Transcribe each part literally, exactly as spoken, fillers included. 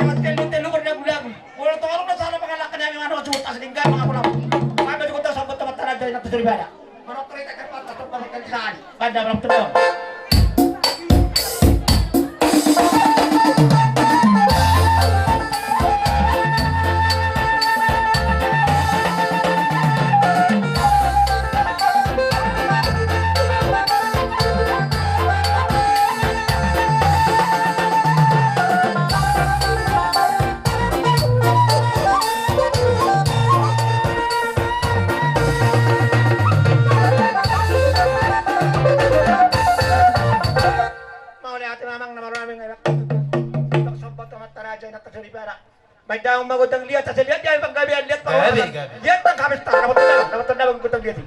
Telu-telu berdagu-dagu. Molo tolong na salah mangalahkan yang mana, cuma tas lingga, mangapul-apul. Kami juga tak sambut teman tanah jadi nanti daripada. Manonton i tak kerpat, tak terpaksa kan sahali. Banda malam tebang. Mauliate ma amang na marhaha hami, ngai bak. Bak somba tu amanta raja, inanta soripada. Baen damang ma gondang liat, asa liat dia panggabean, liat panggabean. Gabe, gabe. Liat panggabean, dapotan damang, dapotan damang gondang liat i.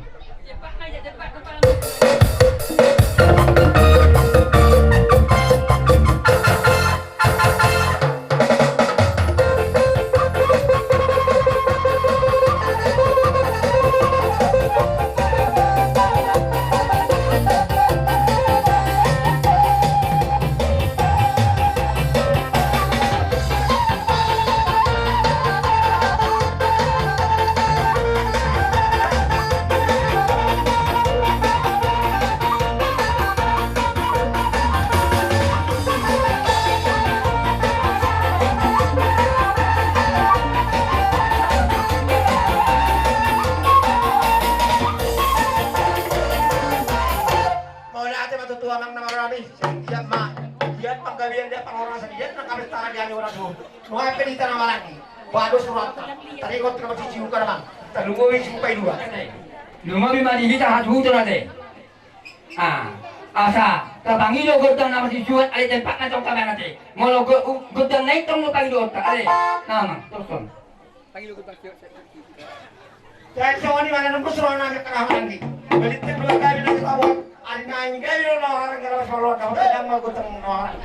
Mauliate ma tutu amang na marhaha hami, sai liat ma, liat panggabean, liat panghorasan, liat na kabestaran di hami horas on. Nuaeng pe di tano maranggi, bados rohanta, taringot na masisiuka damang, talumobi supai dua. Lumobi ma di hita hasuhuton ate. Ah, asa tapangido gondang na masisuan, ale tempatna tong tabaen ate. Molo go-, gondang na i tong do pangidoonta, ale. Nama, toson. Jadi songon i ma na nungus roha nami tengah nanggi. Balitte dua kali na kita buat. Ari nanggi kali lo orang kena solo, kamu sedang mau gotong orang.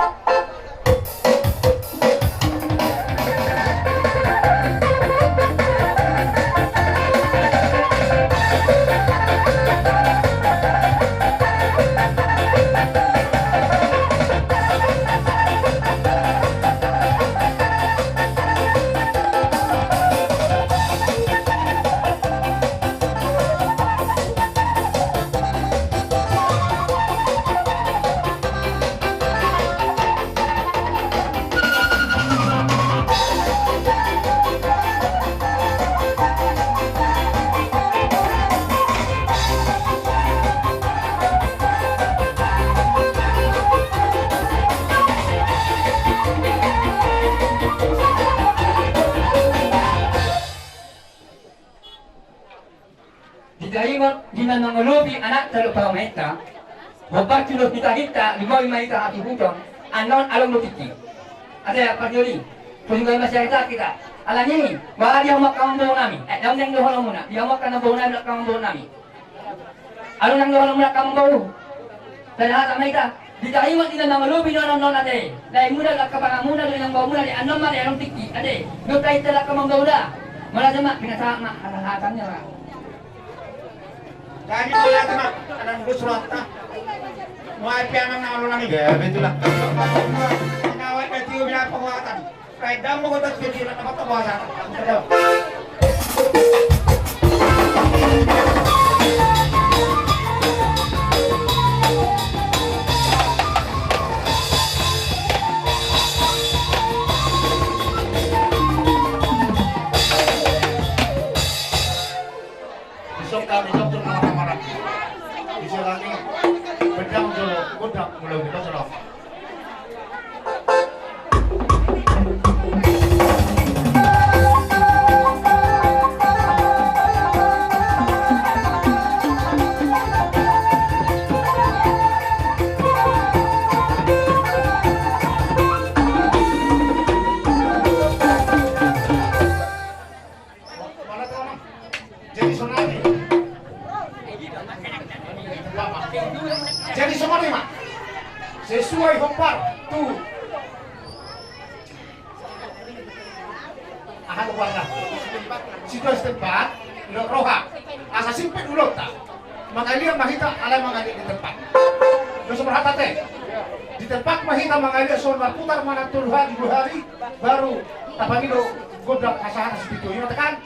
Di taringot di na mangolopi anakta dohot parumaenta, hombar tu dos di tarinta, lumobi ma hita hasuhuton, annon adong do tingki. Ate, parjolo i, songon i ma sian hita. Alani i, ba dia ma angka amangboru nami, eh, daong daong dohonon muna, dia ma angka amangboru nami, angka amangboru nami. Adong daong dohonon muna angka amangboru. Sada hata ma hita. Di taringot di na mangolopi annon on ate. Daimuna do, angka panganmuna do, inangbaomuna do, annon ma ate, adong tingki ate. Dohot tarinta do, angka amangboru da. Molo ate ma, pinasahat ma hata-hatana ra. Jadi molo ate ma, annon dos rohanta. Nuaeng pe amang na malo nami. Ya, betul lah. Nawat na tio bina penguatan. Isok kami dokter malam-malam. Bisa lagi pedang jolo, kodak mulai kita sudah. Jadi sonari. Jadi sonari ma. Sesuai hombar tu. Aha tu warna. Situasi tempat. Lo roha. Asa simpit ulota. Mangaliat ma hita, alai mangaliat di tempat. Lo seberhat ate. Di Terpaksa ma hita mangaliat songon marputar manang tolu hali dua hali baru tapangido gondang hasahatan sipitu i, ima tekan.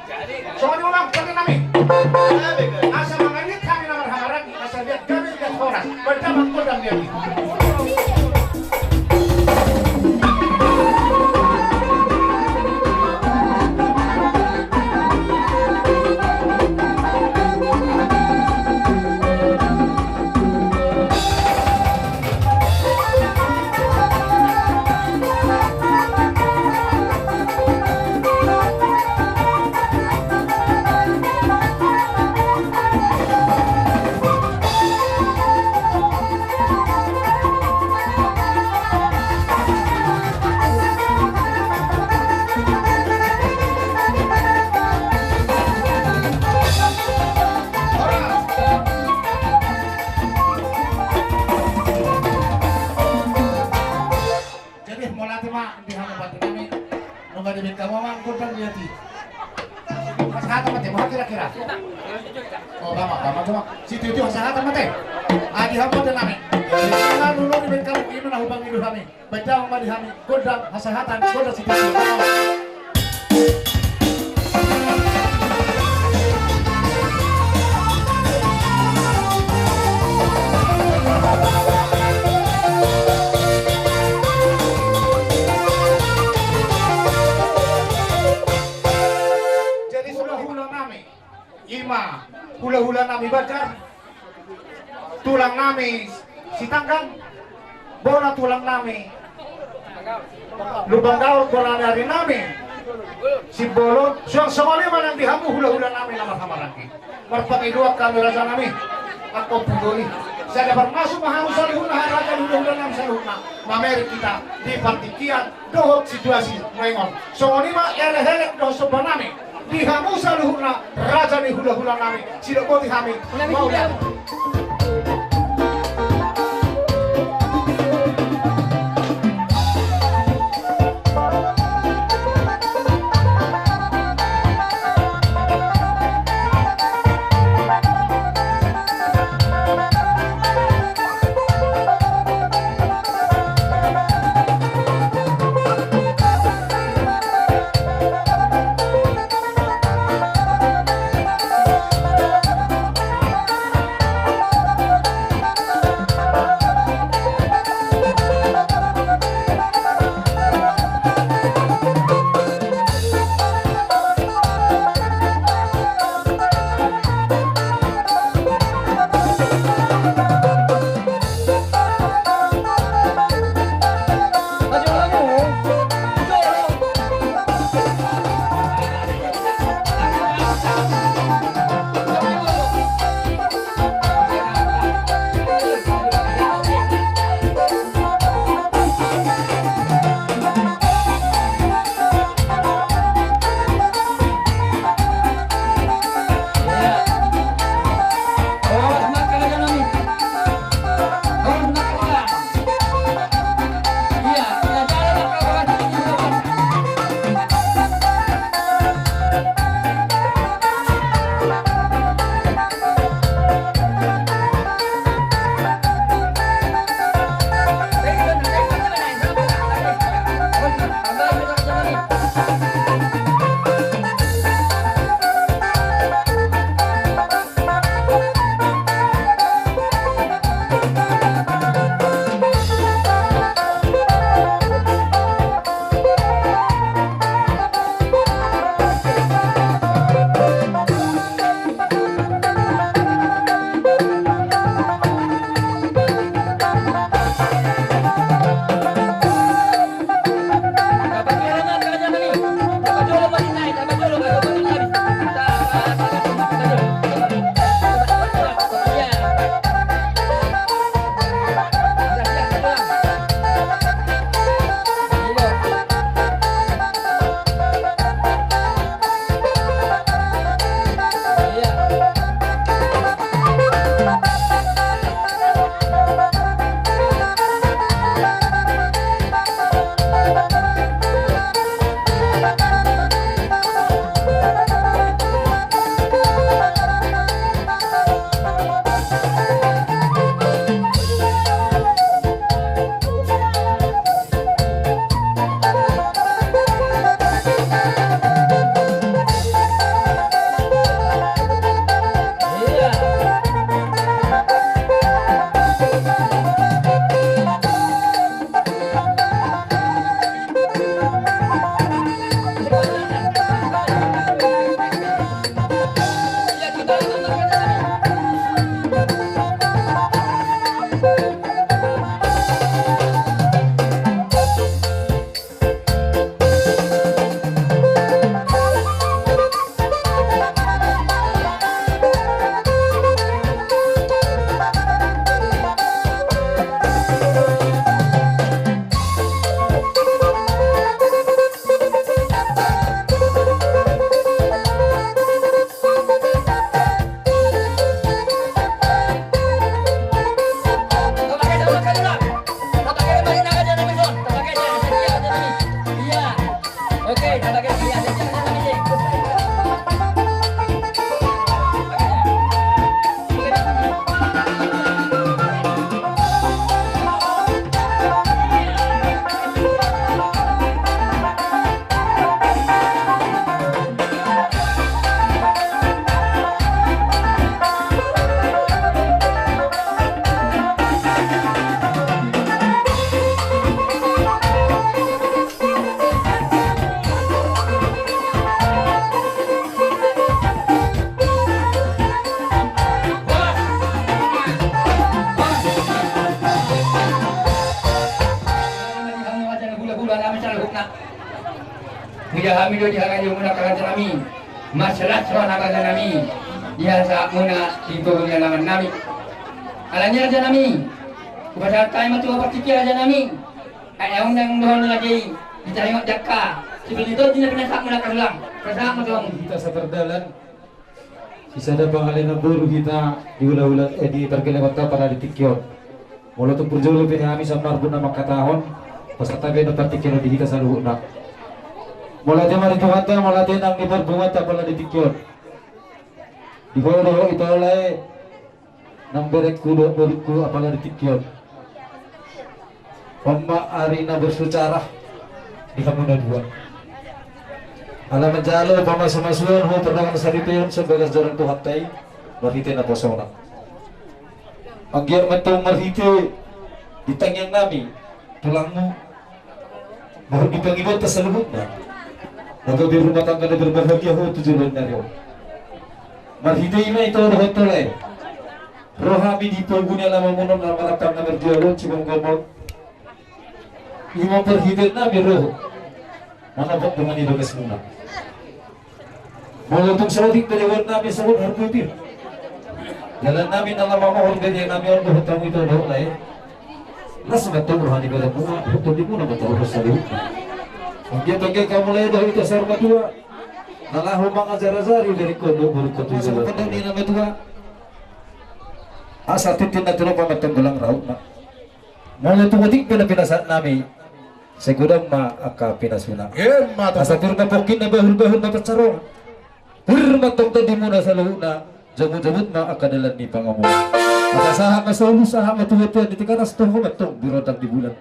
Songon i ma amang pande nami. Asa mangaliat hami na marhahamaranggi asa liat gabe liat horas baen damang gondang liat i. Jadi mauliate ma di hamu pande nami. Nunga dibaen hamu amang gondang liat i. Hasahatan ma te, boha kira-kira? O, bama, bama, bama. Sitio-tio hasahatan ma te. Di hamu pande nami. Nunga dibaen hamu, ima na hupangido hami. Baen damang ma di hami gondang hasahatan, gondang sipitu. Jadi sudah hula nami. Ima hula-hula nami Banjar, tulang nami Sitanggang, bona tulang nami Lumban Gaol, bona ni ari nami Simbolon. Suang songon i ma nang di hamu hula-hula nami na marhahamaranggi. Marpangidoan hami raja nami, angka ompu do i. Sada parmasuk ma hamu saluhutna, raja ni hula-hula nami saluhutna, mamereng hita di partingkian dohot situasi nuaeng on. Songon i ma elek-elek dohot somba nami di hamu saluhutna raja ni hula-hula nami, sidok boti hami. Mauliate. Hujaha hami do di harajaon muna, raja nami. Marsilas roha nami, raja nami, di hasahat muna di toru ni alaman nami. Alani i, raja nami, hupasahat hami ma tu ho partingkian, raja nami. Ai unang dohon raja i, ditaringot di angka sipil ni tondi na pinasahat muna, raja nami. Pasahat ma tu ho. Hita sapardalan. Sisada pangalaho ni boru hita di hulahula, eh, di pargellengonta pala di tingki on. Molo tung parjolo pe hami sian marbun na mangkatahon, pasahat hami do partingkian on di hita saluhutna. Mauliate ma di Tuhanta, mauliate nang di parbunganta pala di tingki on. Di ho do ho ito lae, nang berengku dohot borungku apala di tingki on. On ma ari na bersejarah di hamu na dua. Ala manjalo pamasumasuon ho pardongan saripeon sian bagas joro ni Tuhanta i, marhite naposona. Anggiat ma antong marhite di tangiang nami, tulangmu, dohot di pangidoanta saluhutna, na gabe rumah tangga na berbahagia ho tu joloan ni ari on. Marhite i ma ito dohot ho lae. Ro hami di pogu ni alamanmuna on na marantang na mardialon, Cibonggomon. Ima parhitean nami ro. Manopot dongan di bagasmuna. Molo tung saotik pe denggan nami songon harbue pir. Dalan nami na laho mamohor be di nami on dohot hamu ito dohot lae. Las ma antong roha ni badanmuna, dohot tondimuna ma tarlumobi saluhutna. Anggiat anggiat hamu lae dohot ito saur matua. Na laho mangajarajari berengkon dohot borungkon tu joloan. Asa tintin na tilopa ma antong golang rauhna. Molo tung otik pe na pinasahat nami, sai godang ma angka pinasuna. Asa pir ma pongki na bahulbahul na pansarongan. Pir ma antong tondimuna saluhutna, jomutjomut ma angka dalan ni pangomoan. Asa sahat ma solu, sahat ma tu bontean, di tingki on asa toho ma antong di rondang di bulan.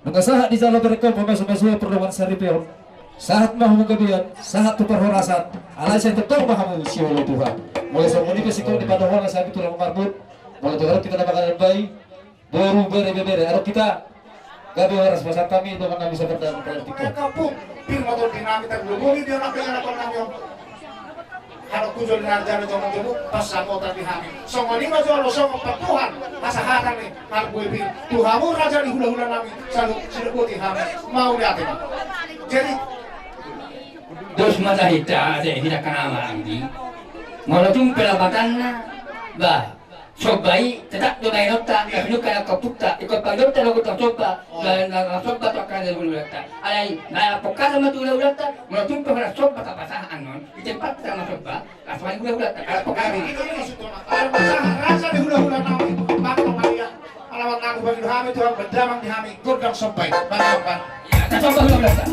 Nunga sahat dijalo berengkon pamasumasuon pardongan saripeon. Sahat ma hamu gabean, sahat tu parhorasan. Alai sai tongtong ma hamu sioloan Tuhan. Molo songon i pe singkop ni pandohan na sahat tu tulang marbun. Molo tu adong hita na mangalambei, boru, bere, ibebere, adong hita. Gabe horas, pasahat hami dongan nami sapardalan. Kampung, pir ma tondi nami, tarlumobi di anak ni anak nami on. Adong hujol ni raja ni jomujomut, pansamotan di hami. Songon i ma jolo songon pandohan hasahatan ni harbue pir. Tu hamu raja ni hulahula nami, saluhut sidok boti hami. Mauliate ma. Jadi dos ma tahe hita, ate, hita kan ama anggi. Molo tung pe lapatanna, bah. Somba i tetap do baenonta, na pinungka na kaputa, ingkon pangidoanta do ingkon somba, na, na, na somba tu angka na hulahulanta. Alai, na pongkasan ma tu hulahulanta, molo tung pe holan somba tapasahat annon, di tempat sama somba, langsung aja hulahulanta, ala pongkasan. Ala pasahat raja ni hulahula nami, mantong ma ia. Ala mantong pangido hami, Tuhan, pardamang di hami, gondang somba i, mantong, mantong.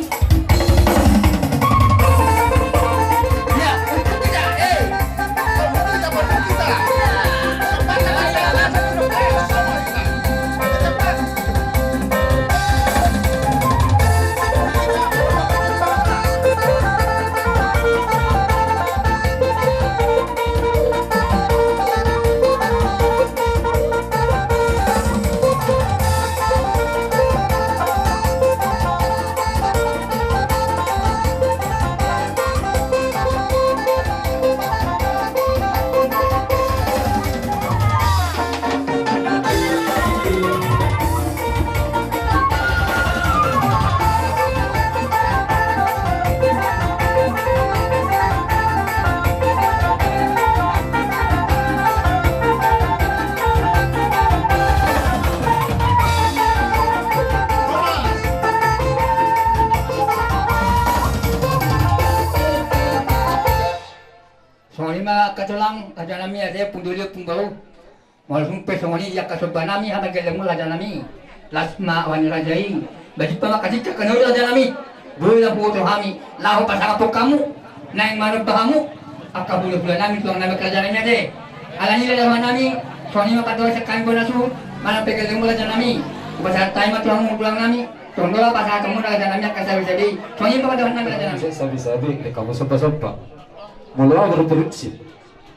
Songon i ma angka tulang, raja nami, ate, ompung doli, ompung boru. Molo tung pe songon i angka somba nami, hata gellengmu raja nami. Las ma awan ni raja i. Bajut ma angka singkat, angka na uli raja nami. Boi na huboto hami laho pasangaphon hamu, naeng manopot hamu angka hulahula nami, tulang nami, angka raja nami ate. Alani i da dohonon nami, songon i ma pandohan sian hami bona suhut, manang pe gellengmu raja nami. Hupasahat hami ma tu hamu tulang nami, tong do laho pasahathonmuna raja nami angka sabesabe i. Songon i ma pandohan nami raja nami. Sabesabe, lek hamu somba-somba. Molo ahu berprinsip.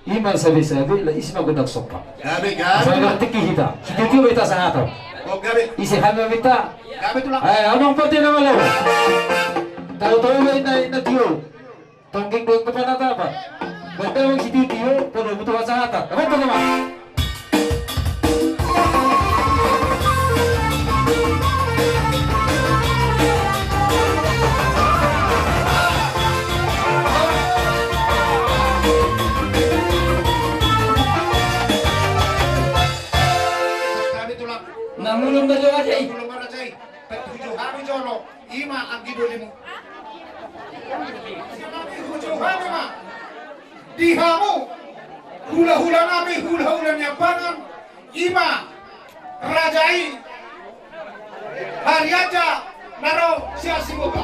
Ima sabesabe, laos isi ma gondang somba. Gabe, gabe. Asa nang tingki hita. Sitio-tio ma hita sahat. Oh, gabe. Ise hami ma hita. Gabe tulang. Eh, adong pate na malo. Tahu-tahu ma inna, inna tio. Tonggeng dong kepala tapa. Gondang sitio-tio, podo butuh sahat. Apa tuh, teman? Mangulon ma jo raja i. Mangulon ma raja i. Patuju hami jolo. Ima anggi dolimu. Hujou hami ma di hamu hulahula nami, hulahula ni ambangan, ima raja i, Harianja na ro sian Siboga.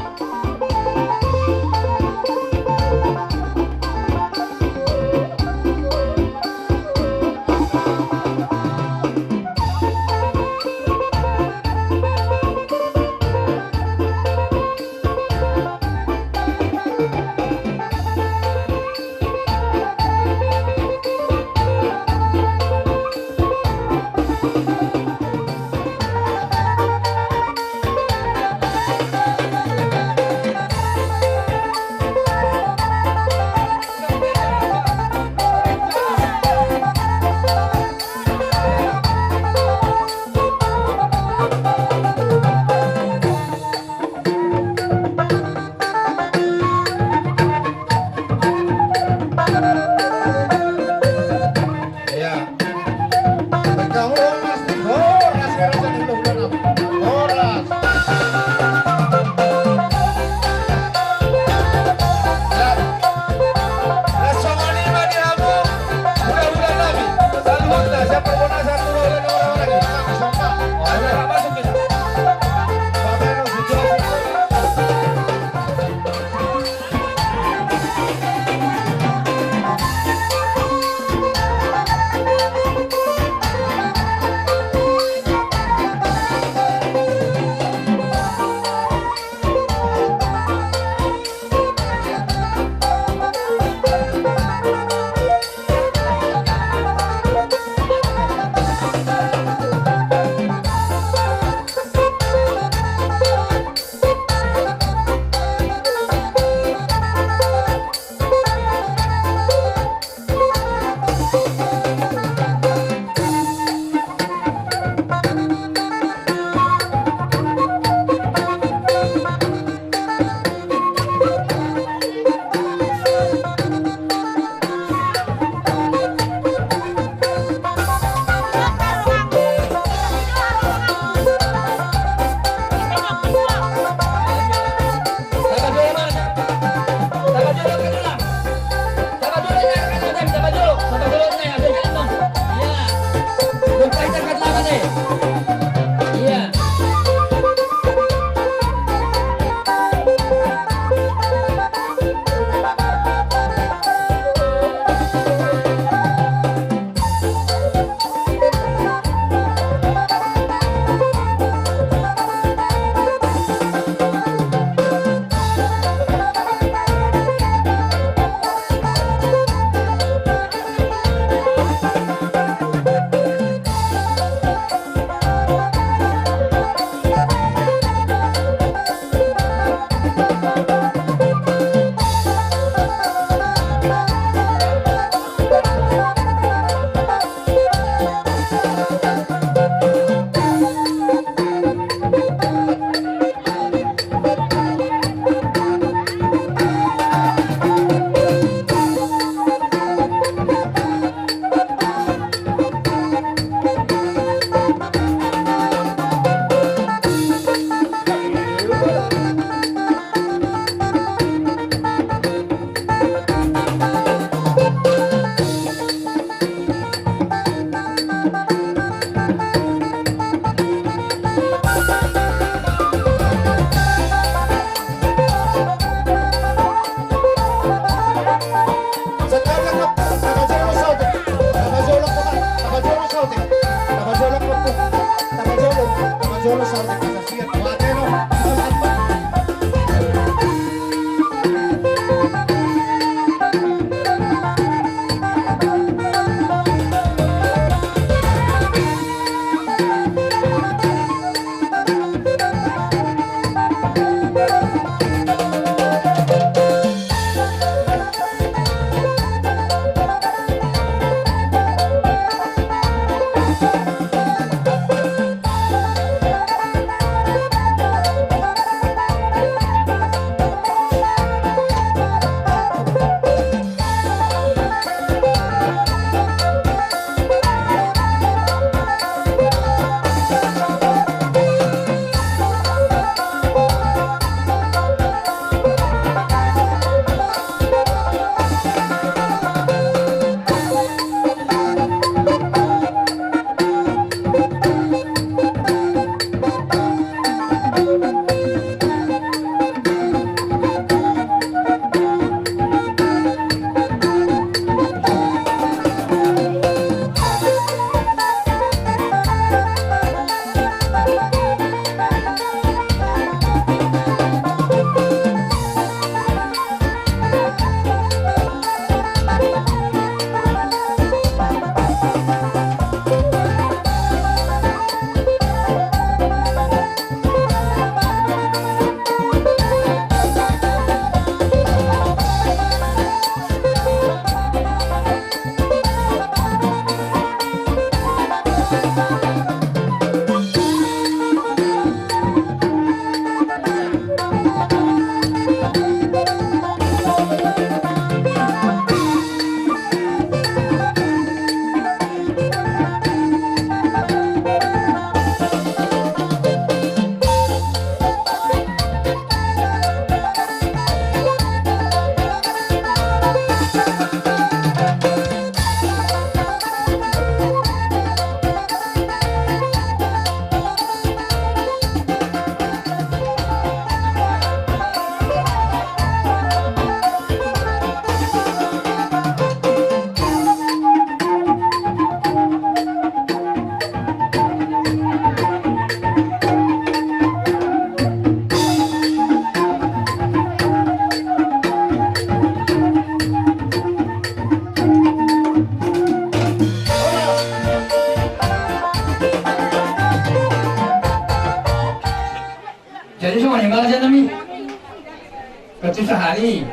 Sahali,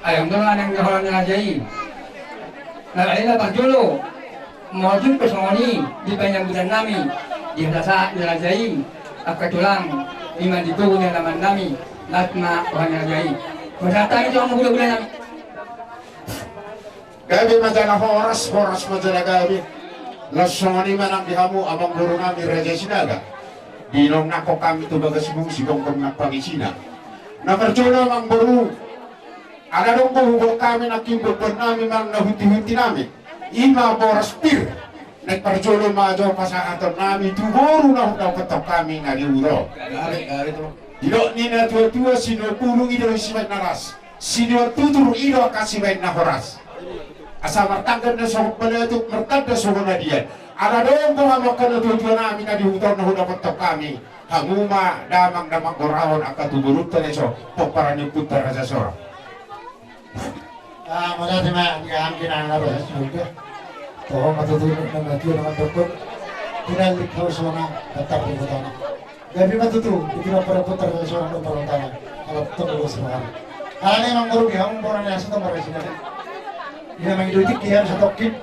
ayam doang yang diholan raja i. Nah, ini parjolo. Mauliate pe songon i di panyambutan nami di hata sahat ni raja i, angka tulang, ima di togu ni alaman nami, las ma roha ni raja i. Mauliate ma tu hamu hulahula nami. Gabe ma jala horas, horas ma jala gabe. Laos songon i ma nang di hamu amangboru nami Raja Sinaga. Di naung nangkok hami tu bagas mung sigomgom nang pangisina. Na parjolo amangboru. Ala dung huboan hami nangkin boan nami manang na hunti-hunti nami. Ima boras pir. Naeng parjolo ma jo pasahaton nami tu boru na hudapothon hami na di huta on. Didok ni na tua-tua, sinuan bulung i do sibaen na las. Sinuan tutur i do angka sibaen na horas. Asa martanda na songon balatuk, martanda songon adian. Ala dung huboan hami angka na tua-tua nami na di huta on na hudapothon hami. Hamu ma damang-damang goraon angka tu borunta na dison, pomparan ni ompunta Raja Sora. Ah, mauliate ma di hami na raja i suda. Toho ma tutu na matua na mandokon. Tinallik hau sona, datar di kotana. Gabe ma tutu, di kira para putar Raja Sora do paruntana. Ala tong ulos rohana. Ala ni amangboru di hamu bona ni asa tong marasina. Ina mangido tingki hami satongkin.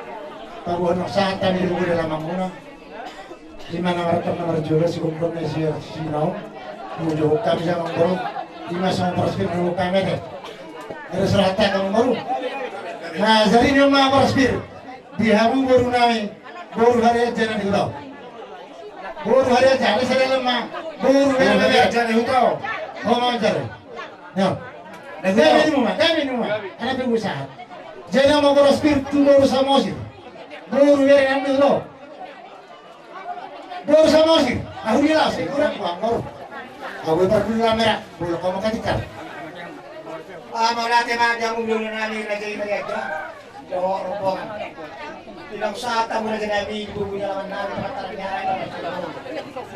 Pabuhan sahat hami di buku dalam amuna. Ima na martanda na marjolo sigomgom na si Sinaga. Mujur hami jala amangboru. Ima songon boras pir na huboan hami ate. Ada serah tak amangboru. Na jadi ni ma boras pir. Di hamu boru nami. Boru Harianja na di huta on. Boru Harianja na sada lema. Boru Harianja na di huta on. Ho ma jare. Yo. Gabe ni hamu ma, gabe ni hamu ma. Anak ibu sahat. Jadi ma boras pir tu boru Samosir. Boru Harianja na di huta on. Boru Samosir, ahu di las, kurang, bang, boru. Ahu berpuluh lama ya, boru kamu katikar. Ah, mauliate ma di hamu hulahula nami, raja i, raja i. Jawa rombongan. Pinang sata mula jadi nami, ibu punya lawan nami, mata nami.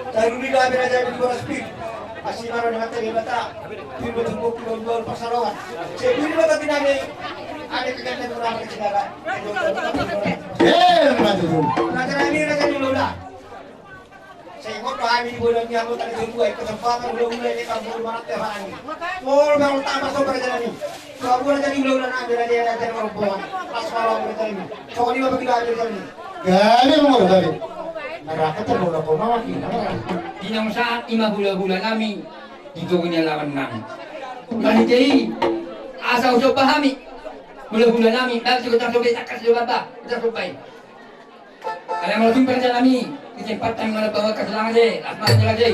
Tadi dulu kami raja di boras pir. Asi ma roha ni Amanta Debata. Timbul-timbul, timbul-timbul, pasaroan. Sebelum Debata tinani. Ada kegiatan kurang kecil. Eh, maju tu. Raja nami, raja di hulahula. Saya ingat kami di bulan yang utang itu dua, ikut tempat, hulahula ini kampung mana teh, Pak Ani. Mol, bang, tambah sobat raja nami. Gabe ma molo gabe. Naraka termula koma wakina. Di naung sahat ima hulahula nami di togu ni alaman nami. Marhite i asa husomba hami hulahula nami, baru si kota sobe takas jo baba, kota sobe. Alai molo tung raja nami, di tempat nami molo bawa kaselangan de, las ma raja i.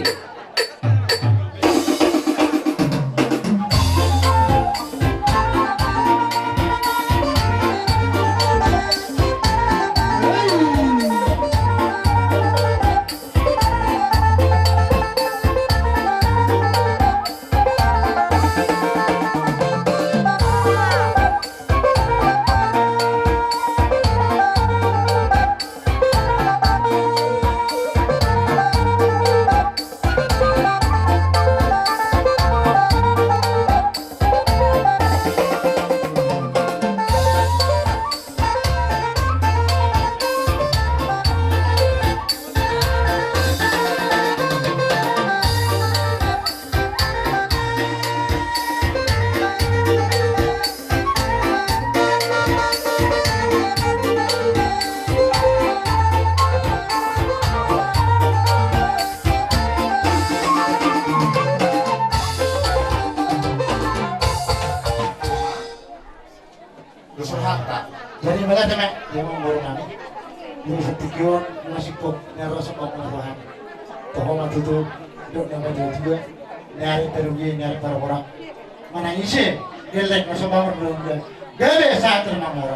Dosa hata. Jadi mauliate ma di hamu boru nami. Di tingki on masih kok nero sepok nero. Toho ma tutu, dok nama dia juga. Nyari terugi, nyari para orang. Mana isi? Gelek masa bangun belum dia. Gabe saat termamora.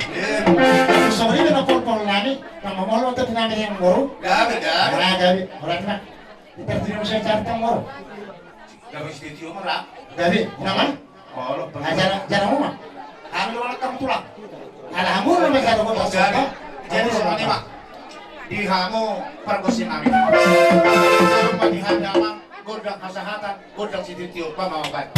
Songon i na polpol nami, na mamolo tadi nami yang boru. Gabe, gabe. Nah, gabe. Orang na. Di terjun saya cari tang boru. Gabe studio mera. Gabe, nama? Olo, ah, jana, jana uma. Hamu do anak hamu tulang. Ala hamu do anak hamu tulang. Jadi, jadi songon i ma. Di hamu pargonsi nami. Di hamu damang, gondang hasahatan, gondang sitio-tio, pamaokan.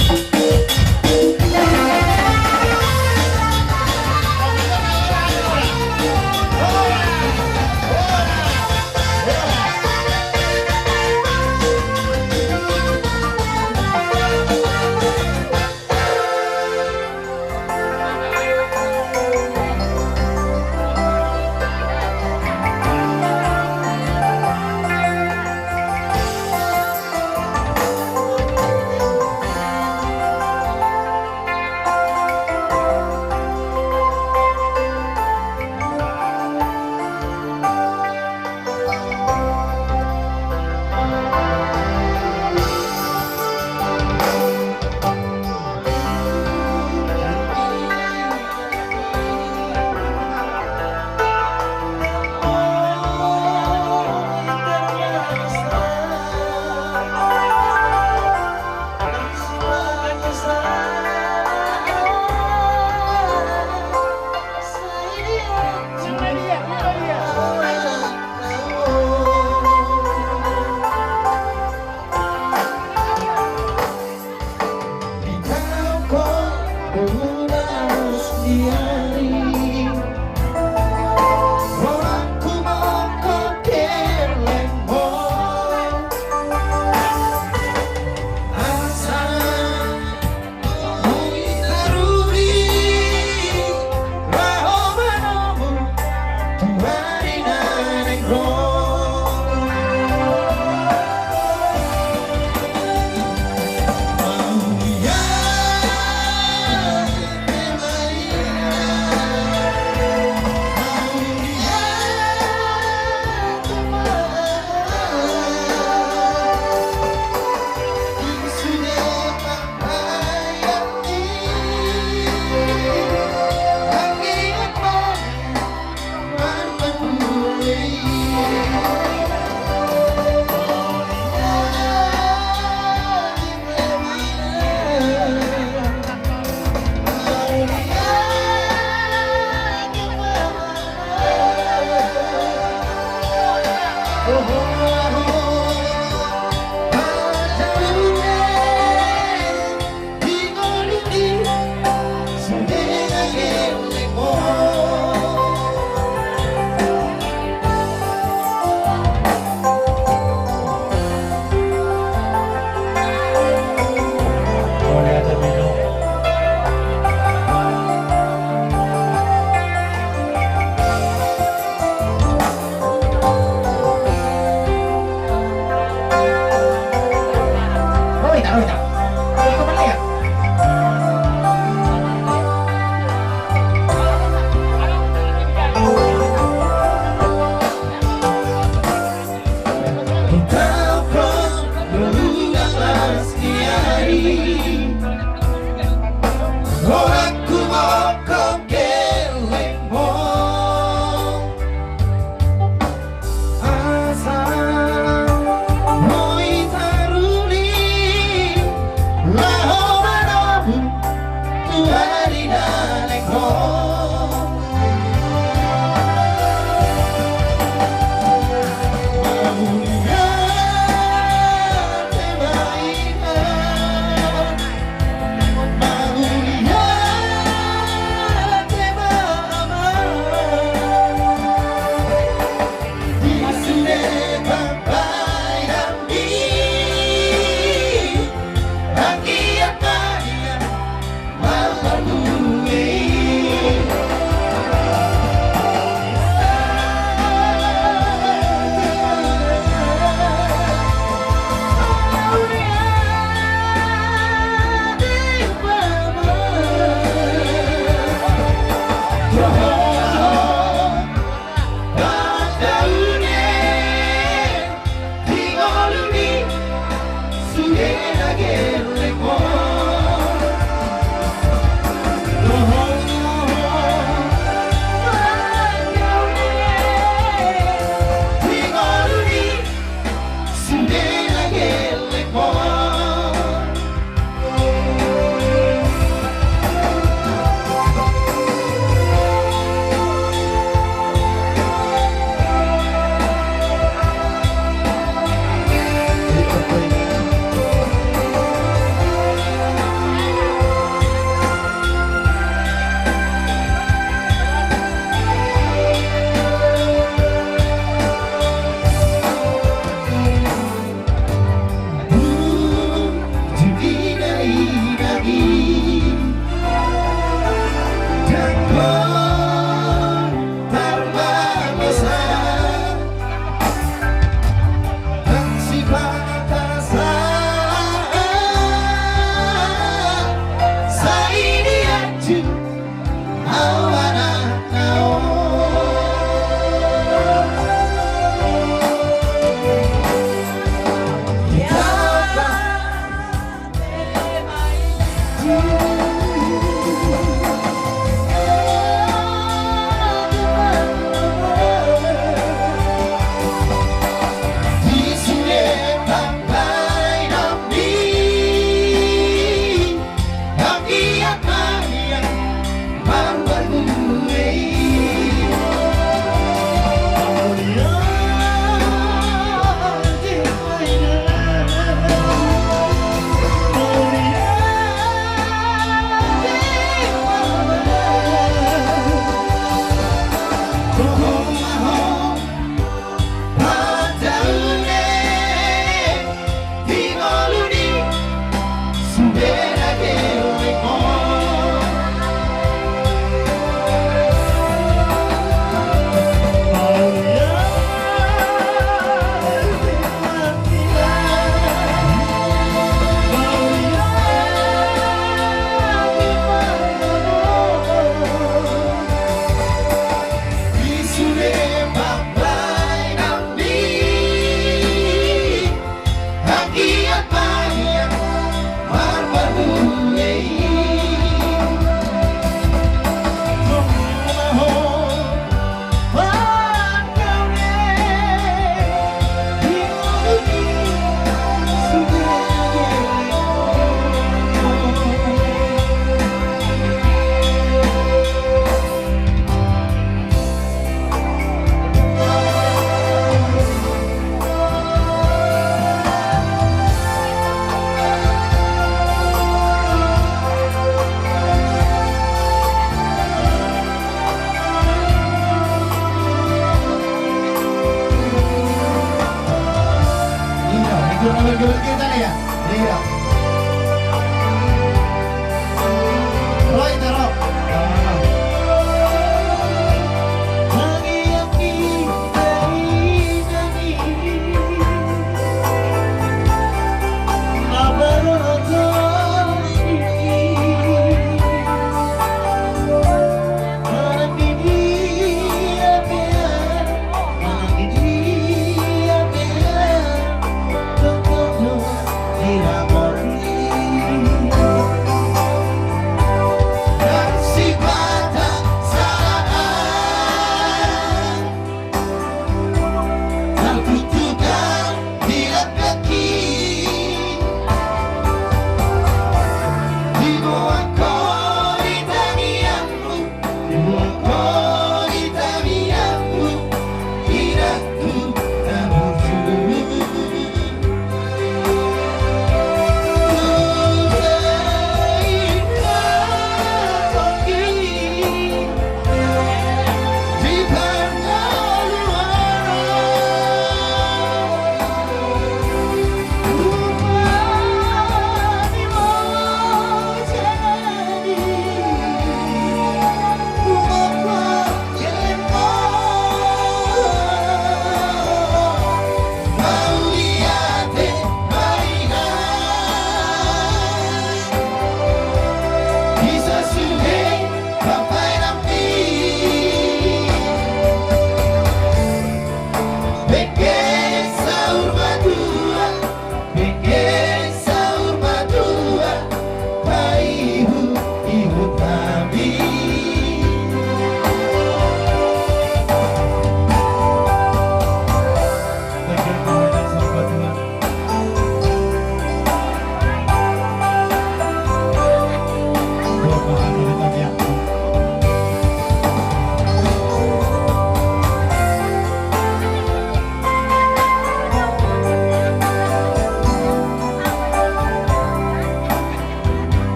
Roita, roita. Iko malihat.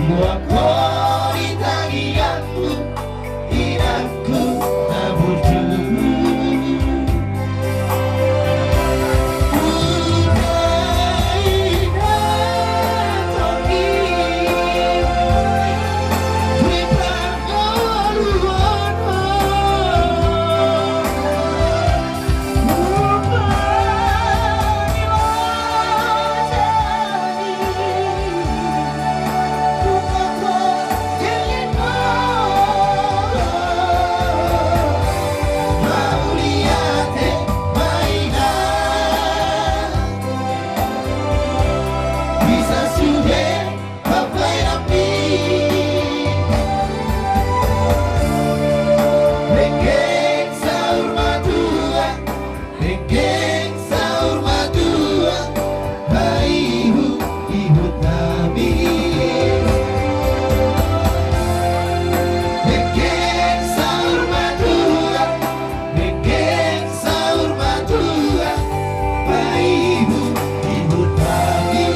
Boan ho di tangiangku, inangku na burju. Hudainatonggi di parngoluan on. Dengke saur matua, dengke saur matua, baihut-ihut hami. Dengke saur matua, dengke saur matua, baihut-ihut hami.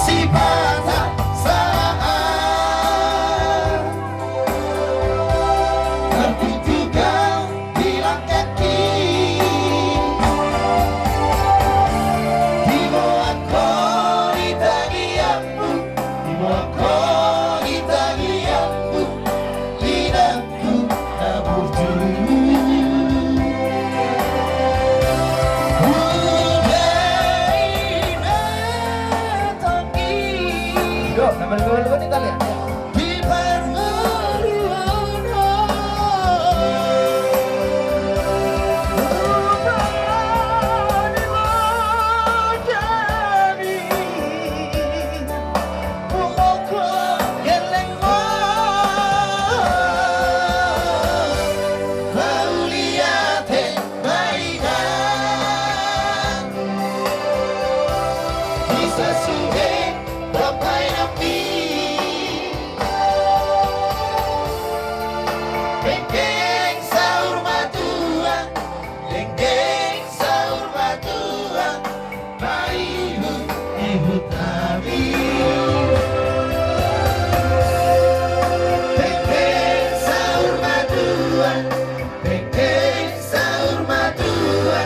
Sipata saat tertutup di langkangki. Diboan ho di tangiangku, diboan ho di tangiangku, inangku na burju. Hudainatonggi. Yo, nama dua dua ni kalian. Di parngoluan on. Rupani ma jadi. Punguan ho geleng ma. Mauliate ma inang. Di sasude Bapak Inang mi. Dengke saur matua, dengke saur matua, baihut-ihut hami. Dengke saur matua, dengke saur matua,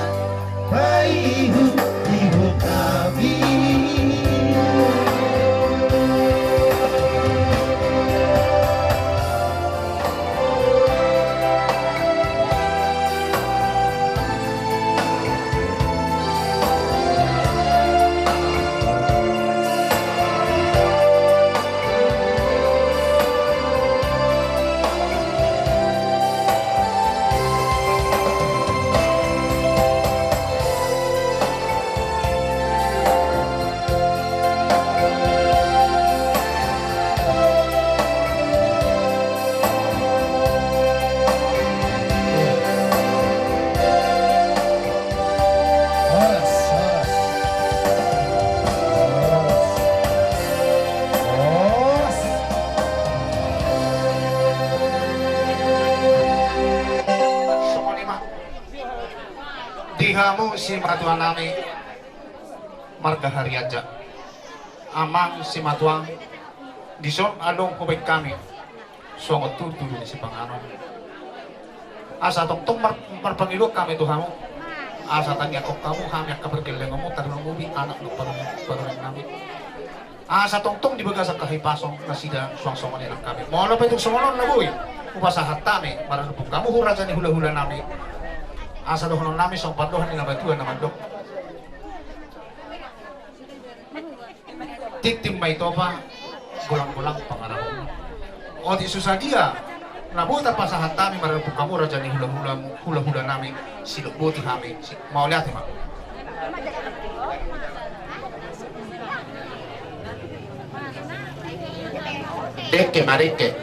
baihut-ihut hami. Horas, horas. Horas. Horas. Songon i ma di hamu simatua nami marga Harianja. Amang simatua, dison adong hubaen hami songon tudutudu ni sipanganon. Asa tongtong mar-, marpangidoan hami tu hamu, asa tangiangkon hamu hami angka pargellengonmu, tarlumobi anak dohot parumaen nami. Asa tongtong di bagasan hahipason nasida suang songon i nang hami. Molo pe tung songon on na boi, hupasahat hami marhite hamu raja ni hulahula nami. Asa dohonon nami songon pandohan ni na matua na mandok: Tintin ma i topa, golang-golang pangarahutna. Otik so sadia na boi tapasahat hami marhite hamu raja ni hulahula, hulahula nami, sidok boti hami. Si-, mauliate ma. Dengke ma, dengke.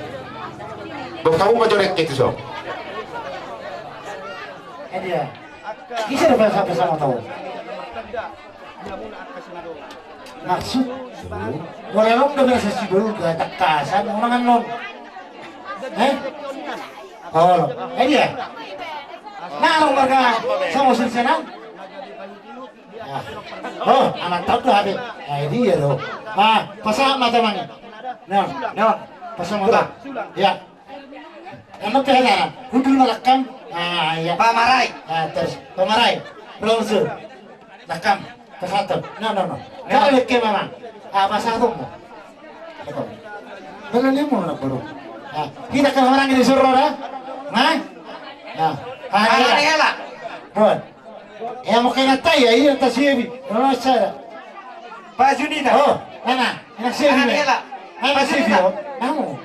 Bokta uma jo dengke tu so. Edia. Ise do bahasa, bahasa sama tahu. Maksud, orang orang udah biasa si dulu gak takasan orang non. Eh? Oh, eh dia. Nah, orang warga sama sini sana. Ah. Oh, anak tahu tuh habis. Nah, ini ya loh. Ah, pasang mata mangi. Nah, nah, pasang mata. Ya. Emang kehelaran, hundul ma lakam. Ah, iya. Pamarai. Ah, terus pamarai. Lungsur. Lakam. Pasahaton. No, no, no. Jadi ke mama. Ah, pasahaton mo. Betul ni mo na baru. Ah, kita kan orang ini suruh dah. Nah. Nah. Ah, iya. Hela. Bon. Ya, mau kena tai ya, iya, tas iya, bi. Mana saya? Pak Junita. Oh, mana? Mana saya, bi? Hela. Mana saya, bi? Namu.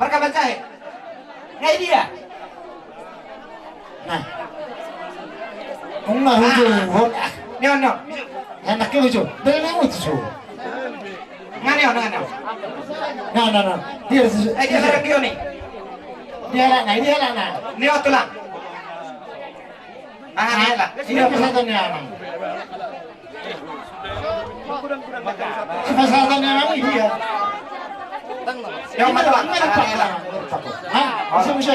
Perkabacahe. Ngai dia. Nah. Umma hujo, hot. Nio, nio. Enak ke hujo. Dari mana itu, so? Ngani, ngani. Nah, nah, nah. Dia, eh, dia sarang dia nih. Dia lah, nah, dia lah, nah. Nio tulang. Ah, dia lah. Dia pasahaton ni amang. Pasahaton ni amang dia. Yang mana, Bang? Hah? Bisa, bisa.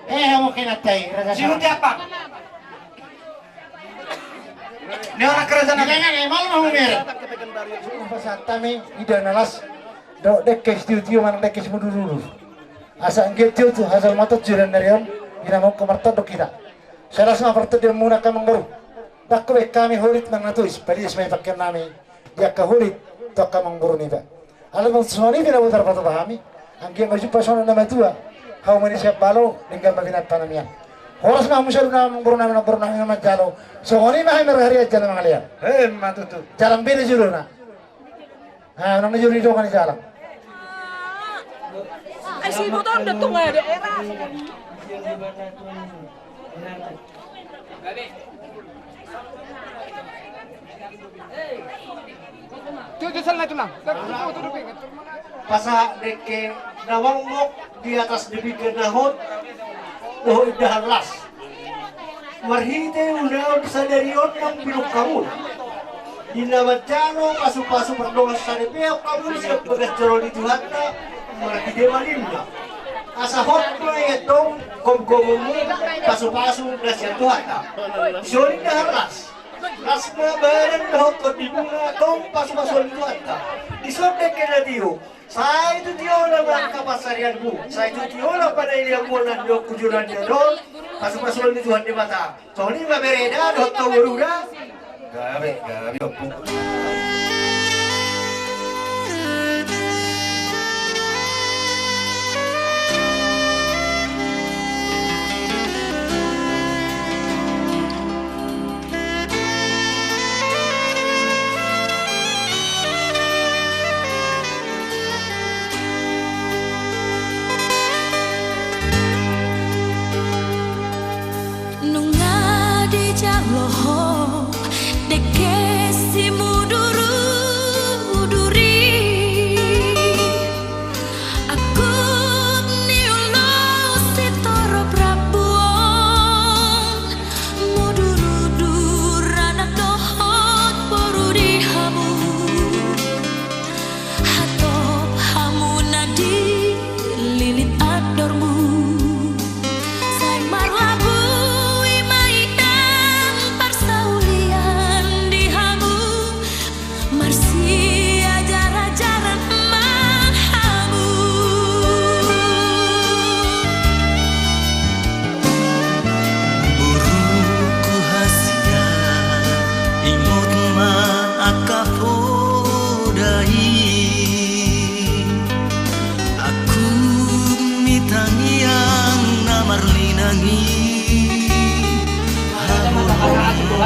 Eh, mau kena tai, raja. Sihuti apa? Ni orang kerajaan. Jangan, eh, malu mau mer. Pasahat hami, ida na las. Dohot dengke sitio-tio manang dengke simudur-udur. Asa anggiat tio tu hajal matot jiran dari on, ina mongko martondong hita. Sai las ma partondion muna angka amangboru. Dang hubaen hami holit manang na tois, palias ma i pangkeon nami di angka holit tu angka amangboru niba. Alai molo songon i pe na boi tarpatupa hami, anggiat ma jumpa songon na matua. Hauma ni sian balo, denggan ma pinanpa nami an. Horas ma hamu saluhutna amangboru nami, namboru nami na manjalo. Songon i ma hami marharian jala mangalean. Emma tutu. Jalang beda jolona. Ah, nang na jolo didongani jalang. Ai si motor da tung ada era. Tujuh sana tulang. Pasahat dengke na mangmok di atas debit na hot. Dohot indahan las. Marhite ulaon sadari on naung pinungka muna. Di na manjalo pasu-pasu pardongan sadepeon hamu sian bagas joro ni Tuhanta, marhite malimna. Asa hot ma i antong gomgomonmu pasu-pasu na sian Tuhanta. Dison indahan las. Las ma badan dohot tondimuna antong pasu-pasuon ni Tuhanta. Dison dengke na tio. Sai tu tio na ma angka pansarianmu, sai tu tio na panailianmu na nion kujuran ni adon, pasu-pasuon ni Tuhan Debata. Songon i ma bere da dohot tu boru da. Gabe, gabe, ompung. Nunga dijalo ho dengke simudur-udur.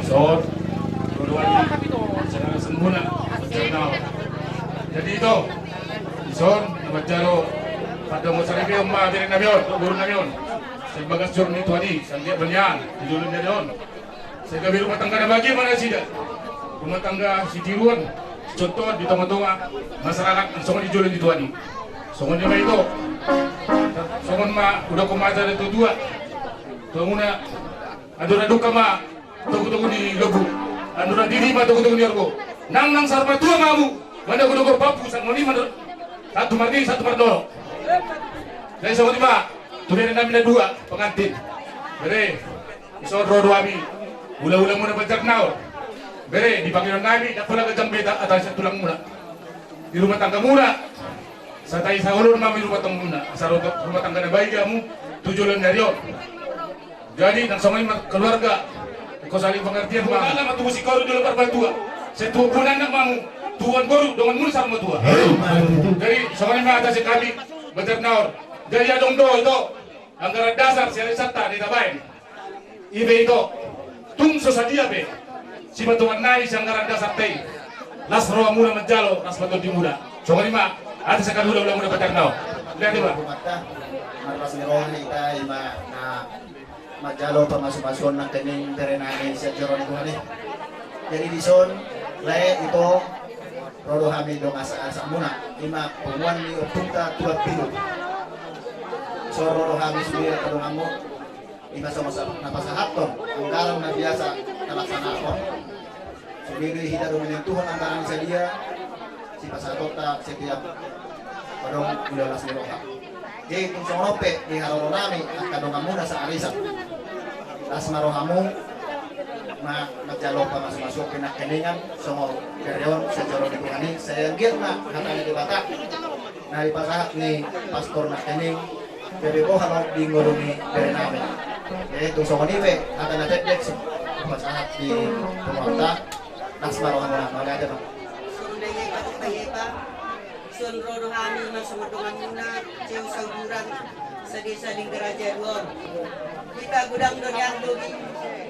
Dison, ro do hami saudara Asmuna, Jernal. Jadi ito, dison, na manjalo pandohan saripeon ma berenami on, borunami on. Sian bagas joro ni Tuhan i, sian dia banian, di jolo ni ari on. Sai gabe rumah tangga na bahagia ma nasida. Rumah tangga sitiruon, sicontohon di tonga-tonga masyarakat, songon di jolo ni Tuhan i. Songon i ma ito. Songon ma hudokkon hata ni natuatua. Tu hamuna, andorang dungka ma togu-togu ni lombu, andorang diri ma togu-togu ni horbo. Nang, nang saur matua ma hamu mandagu-dagu horbo, songon i ma do. Sahat tu marnini, sahat tu marnono. Jadi songon i ma tu berenami na dua, pengantin. Bere, dison ro do hami hula-hulamuna Banjarnaor. Bere, di pangidoannami, ndang pola ganjang be hata sian tulangmuna. Di rumah tanggamuna, satai saolon ma hamu di rumah tanggamuna. Asa ro rumah tangga na bahagia hamu tu jolo ni ari on. Jadi, nang songon i ma keluarga, ingkon saling pengertian ma. Ala ma tubu singkoru di oloan parbantua. Sai tubu anak ma hamu, tubuan boru, dongan mulu saur matua. Jadi, songon i ma hata sian hami Banjarnaor. Jadi, adong do ito anggaran dasar sian arisanta na tabaen. I pe ito, tung so sadia pe sipatungan nai sian anggaran dasarta i, las rohamuna manjalo, las ma tondimuna. Songon i ma hata sian hula-hulamuna Banjarnaor. Lihat i ma. Marlas ni roha hita, i ma na manjalo pamasumasuon nangkining berenami sian joro ni Tuhan i. Jadi dison, lae, ito, ro do hami dongan sahatamuna, i ma punguan ni ompunta Tuan Piru. Dison ro do hami sude angka donganmu, i ma songon sa-, na pasahathon anggaran na biasa talaksanahon. Sude do i hita do manentuhon anggaran i sadia, sipasahatonta setiap adong ulaon las ni roha. Jadi tung songon on pe di haroronami angka donganmuna saarisan. Las ma rohamu, ma-, manjalo pamasumasuon pe nangkiningan songon bere on sian joro ni Tuhan i, sai anggiat ma hata ni Debata na dipasahat ni pastor nangkining gabe bohal on di ngolu ni berenami. Jadi tung songon i pe hata na pendek sipasahat di punguanta. Las ma rohamuna, mauliate ma. Songon na i, Pak. Dison ro do hami, i ma songon donganmuna, Ceu Sauduran, sadesa Lingga Raja dua on. Hita godang do nian lobi,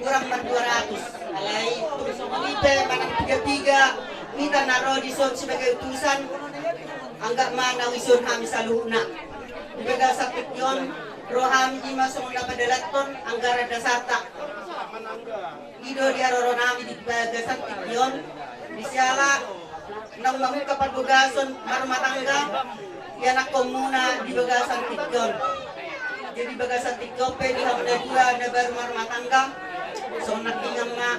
hurang ma dua ratus. Alai tung songon i pe manang piga-piga hita na ro dison sebagai utusan, anggap ma na uison hami saluhutna. Di bagasan tingki on, ro hami i ma songon na padalathon anggaran dasarta. I do di haroronami di bagasan tingki on, di siala naung mamungka parbagason marumah tangga ianakkonmuna di bagasan tingki on. Jadi bagasan tingki on pe di hamu na dua na baru marumah tangga, songon nangkiningan ma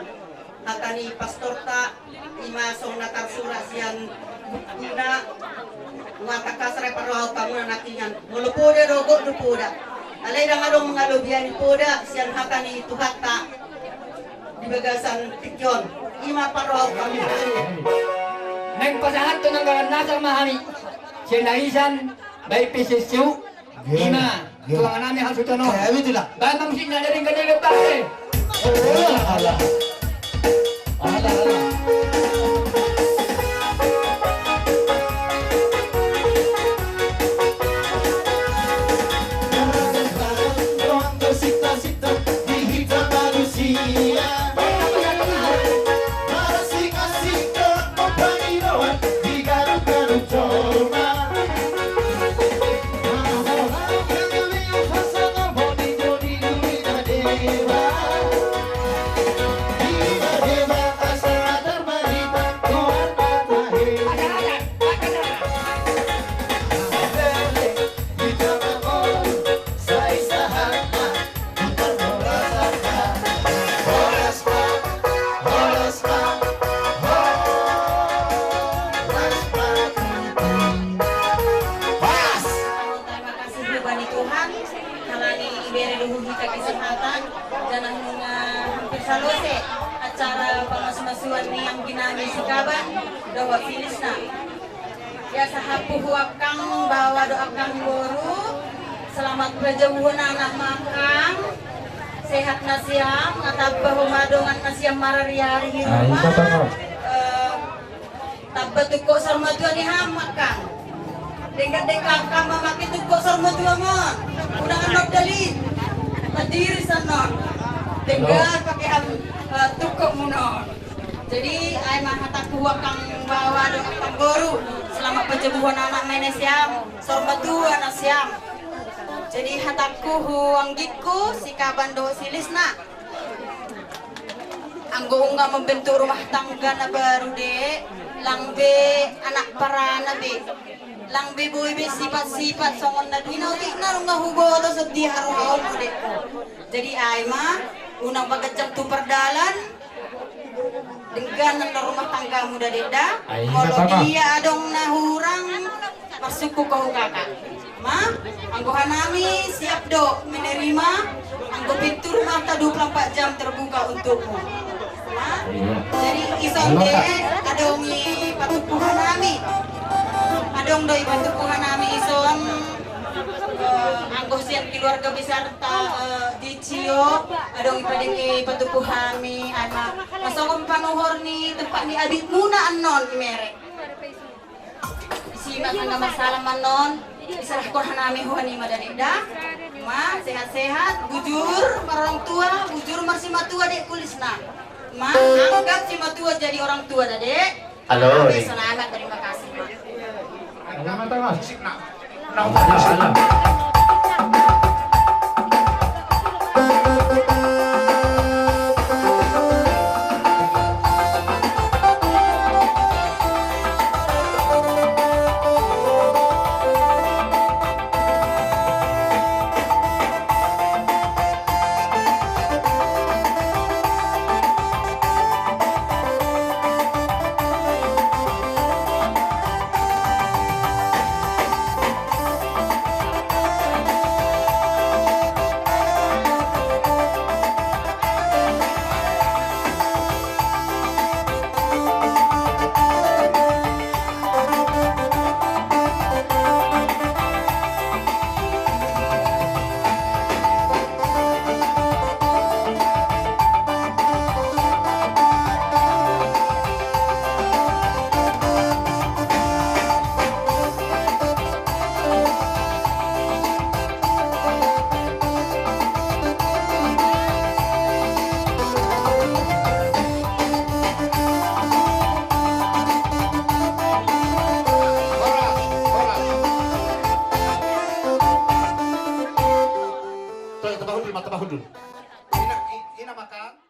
hata ni pastorta, i ma songon na tarsurat sian bukuna, nuaeng tangkas ra parrohahon hamuna nangkiningan. Molo poda do, gok do poda. Alai ndang adong mangalobi ni poda sian hata ni Tuhanta di bagasan tingki on. I ma parrohahon hami. Naeng pasahathon anggaran nasar ma hami sian Laisan, baen pe sian Siu. Ima tuangan nami hasuhuton on. Baen ma musikna, denggan-denggan bahen. Alah, alah. Alah, alah. Tarima kasih hubani Tuhan, halani ibere do hita kesehatan, janah nunga hampir salose acara pamasumasuon ni anggi nami si Kaban dohot si Lisna. Ia sahat tu angkang baoa dohot angkang boru, selamat pajabuhon anak ma angkang, sehat nasiam, tamba hamu ma dongan nasiam marariari di rumah. Eh, tamba tungkot saur matua ni hamu ma angkang. Denggan-denggan hamu mamake tungkot saur matua on. Unang annon dali. Mandiri sian on. Denggan pake hamu, eh, tungkotmuna on. Jadi, ai ma hatangku tu angkang baoa dohot angkang boru, selamat pajabuhon anak ma nasiam, saur matua nasiam. Jadi, hatangku tu anggingku, si Kaban dohot si Lisna. Anggo nunga membentuk rumah tangga na baru, Dek, lang be anak parana be. Lang be boi be sifat-sifat songon na dua i na otik na nunga huboto songon dia rohamu, Dek. Jadi, ai ma, unang baganjang tu pardalan, denggan annon rumah tanggamu da, Dek, da. Ai, molo dia adong na hurang, marsungkun ho tu Kakak. Ma, anggo hanami siap do menerima, anggo pintu rumahta dua puluh empat jam terbuka untukmu. Ma, jadi ison, Dek, adong i patumpu hanami. Adong do i patumpu hanami ison, eh, anggo sian keluarga besarta, eh, Cio, adong i pade i patumpu hami, ai ma, songon panuhor ni tempat ni abitmuna annon i mere. Isi ma tanda masalah ma annon, diserahkon hanami ho, i ma da, Dek, da. Ma, sehat-sehat, bujur marorang tua, bujur marsimatua, Dek, tu Lisna. Ma, anggap simatua jadi orang tua da, Dek. Halo, Dek. Selamat, terima kasih, Pak. Selamat, Mas. Tamba hundul ma, tamba hundul. Ina, i-, ina makan.